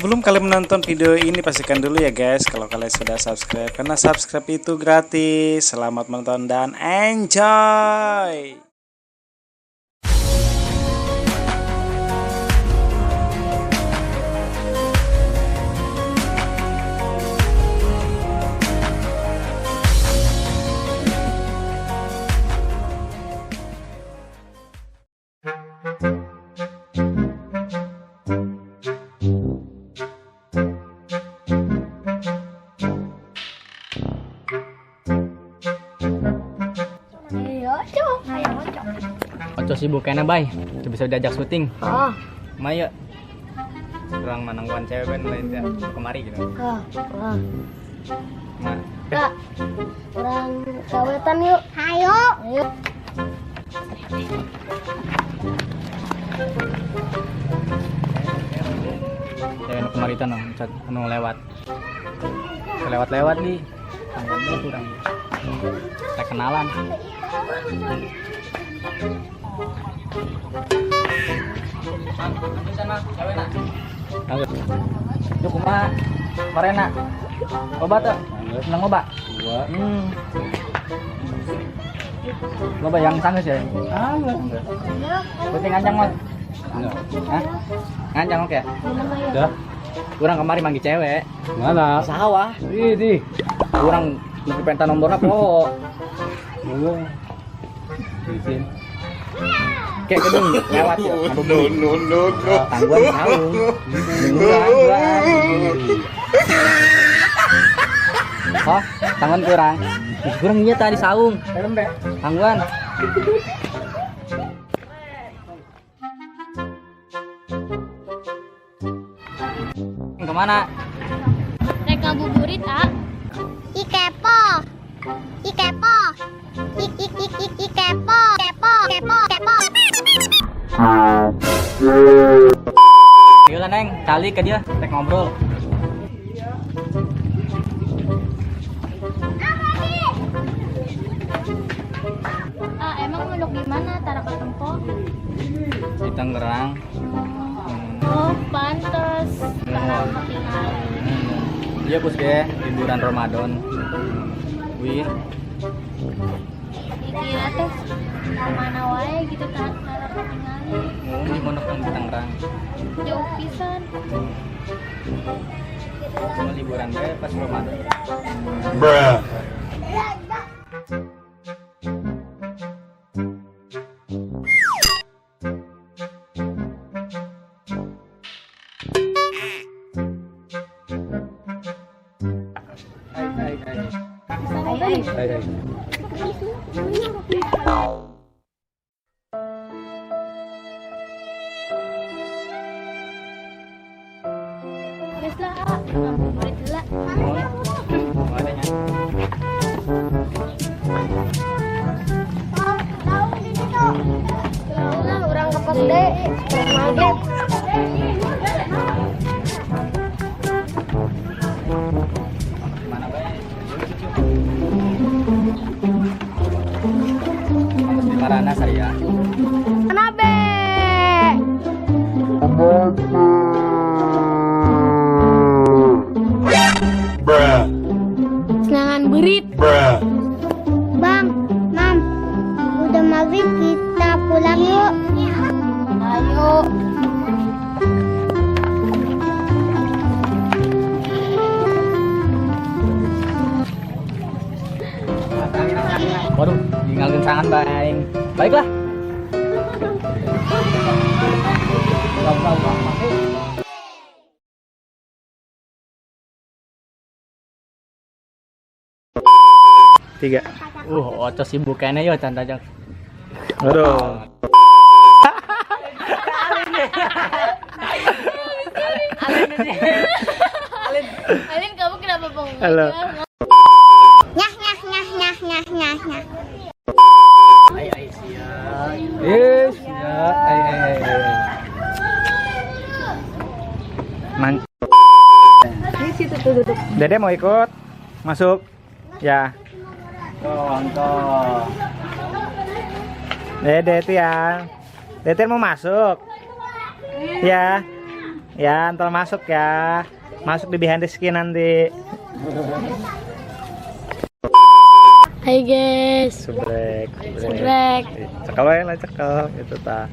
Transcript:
Sebelum kalian menonton video ini, pastikan dulu ya guys kalau kalian sudah subscribe, karena subscribe itu gratis. Selamat menonton dan enjoy. Ayo, cok. Ayo, cok. Oco sibuk kayaknya bay, tuh bisa diajak syuting. Oh, Maya, kurang manangguan cewek kan lain teh kemari gitu. oh, oh. Nah, Kak, orang kawetan yuk. Ayo. Ayo. Cewek nu kemari teh anu cat anu lewat. Lewat-lewat nih. Tangguannya kurang. Kita kenalan. Yuk kumaha? Marena. Obat tuh. Seneng obat. Loba yang sanggeus ya? Sanggeus. Penting nganjang mah. Hah? Nganjang oke. Dah, Kurang kemari manggil cewek. mana? Sawah. Ini. Kurang lebih penta nomornya po. Monggo. Izin. Kayak gedung lewat ya. No, no, no, no. Tangguan saung. Tangguan, tangguan. Oh, tangguan kurang. Kurang iya tadi saung. Tangguan. Kemana? Rek ngabuburit, ah. I kepo. I kepo. I i i i i kepo. Kepo, kepo, kepo. Iya lah Neng, kali ke dia, tek ngobrol. Ah, emang mondok di mana? Tara ketempo. Di Tangerang. Oh, pantes. Tara ketinggalan. Iya bos ge, liburan Ramadan. Wih, Dikira teh ka mana wae gitu tara ketinggalan. mau di mondok di Tangerang. Jauh pisan. Cuma liburan deh pas Ramadan. Bruh. Hai hai hai. Hai, Hai, hai. Geus lah, ah. Ngabuburit heula. Mau adanya. Tahu di situ. Lah, orang ke pos D. Orang mage. Mana bae? Pantes di Marana Saria. Nabe. Bruh. Senangan berit. Bruh. Bang, Mam, udah maghrib kita pulang yuk. Ayo. Waduh, tinggalin sangan baik. Baiklah. Tiga. Oco sibuk kayaknya yo canda aja. Aduh. Alin, kamu kenapa bengong? Halo. Nyah nyah nyah nyah nyah nyah nyah. Ai ai sia. Yes, ya. Hai, hai, hai, hai. Man. Dede mau ikut? Masuk. Ya. Contoh. Dede Tian. Dede mau masuk. Ya. Ya, ntar masuk ya. Masuk di behind the skin nanti. Hai guys. Subrek, subrek. Subrek. Cekel wae lah cekel gitu ta.